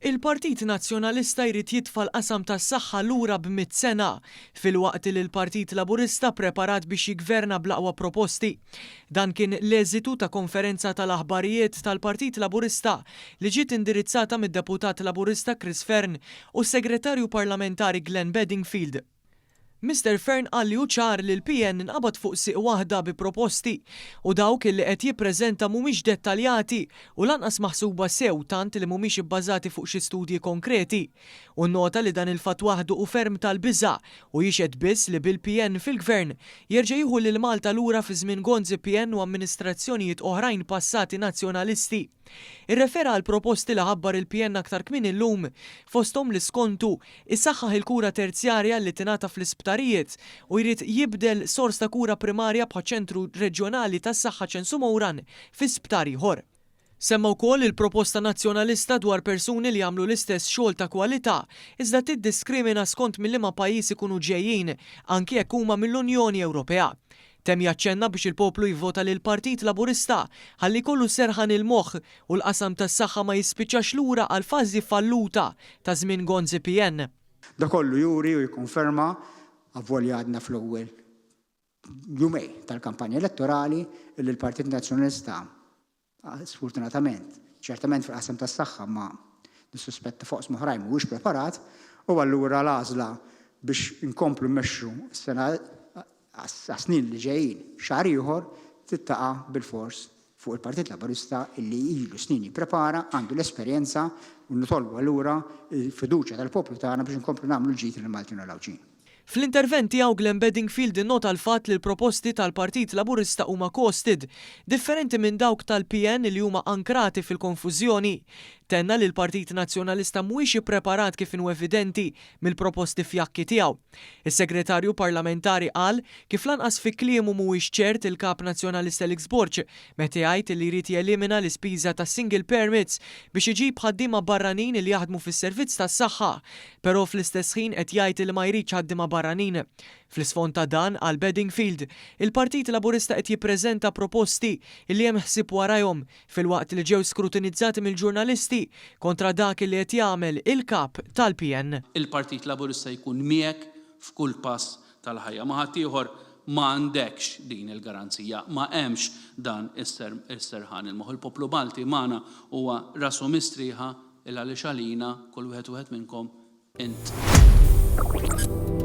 Il-Partit Nazzjonalista jrid jitfa' l-qasam tas-saħħa lura b'mitt sena, filwaqt li l-Partit Laburista preparat biex jiggverna bl-aqwa proposti. Dan kien l-eżitu ta' konferenza tal-aħbarijiet tal-Partit Laburista li ġiet indirizzata mid-Deputat Laburista Chris Fearne u s-Segretarju Parlamentari Glenn Bedingfield. Mister Fearne qal li hu ċar li l-PN inqabad fuq sieq waħda bi proposti u dawk li qed jippreżenta mhumiex dettaljati u lanqas maħsuba sew tant li mhumiex ibbażati fuq xi studji konkreti. Hu nnota li dan il-fatt waħdu hu ferm tal-biża' u jixhed biss li bil-PN fil-Gvern jerġa' jieħu lil Malta lura fi żmien Gonzi PN u amministrazzjonijiet oħrajn passati Nazzjonalisti. Irrefera għal proposti li ħabbar il-PN aktar kmieni llum, fosthom li skontu, isaħħaħ il-kura terzjarja li tingħata fl-isptarijiet u jrid jibdel sors ta' kura primarja bħaċ-Ċentru Reġjonali tas-Saħħa Ċensu Mouran fi sptar ieħor. Semma wkoll il-proposta Nazzjonalista dwar persuni li jagħmlu l-istess xogħol ta' kwalità iżda tiddiskrimina skont minn liema pajjiż ikunu ġejjin anki jekk huma mill-Unjoni Ewropea. Temm jaċċenna biex il-poplu jivvota lill-Partit Laburista ħalli jkollu serħan il-moħħ u l-qasam tas-saħħa ma jispiċċax lura għall-fażi falluta ta' żmien Gonzi PN. Da kollu juri u jikkonferma, avolja għadna fl-ewwel jumejn tal-kampanja elettorali, li l-Partit Nazzjonalista Sfortunatament, ċertament fil-qasam tas-saħħa ma nissuspetta f'oqsma oħrajn mhuwiex preparat u allura l-għażla biex inkomplu mmexxu s-sena għas-snin li ġejjin xahar ieħor trid taqa' bilfors fuq il-Partit Laburista illi ilu snin jipprepara, għandu l-esperjenza u nitolbu allura l-fiduċja tal-poplu tagħna biex inkomplu nagħmlu l-ġid lill-Maltin u l-Għawdxin. Fl-intervent tiegħu Glenn Bedingfield innota l-fatt li l-proposti tal-Partit Laburista huma costed, differenti minn dawk tal-PN li huma ankrati fil-konfużjoni. Tenna li l-Partit Nazzjonalista mhuwiex ippreparat kif inhu evidenti mill-proposti fjakki tiegħu. Is-Segretarju Parlamentari qal kif lanqas fi kliemu mhuwiex ċert il-Kap Nazzjonalista Alex Borg meta jgħid li jrid jelimina l-ispiża tas-single permits biex iġib ħaddiema barranin li jaħdmu fis-servizz tas-saħħa Però fl-istess ħin qed jgħid li ma jridx ħaddiema barranin. Fl-isfond ta' dan, qal Bedingfield, il-Partit Laburista qed jippreżenta proposti li hemm ħsieb warajhom filwaqt li ġew skrutinizzati mill-ġurnalisti kontra dak li qed jagħmel il-Kap tal-PN. Il-Partit Laburista jkun miegħek f'kull pass tal-ħajja. Ma' ħaddieħor ma għandekx din il-garanzija, ma hemmx dan is-serħan il-moħħ. Il-poplu Malti magħna huwa rasu mistrieħa Il għaliex għalina, kull wieħed u wieħed minnkom, int.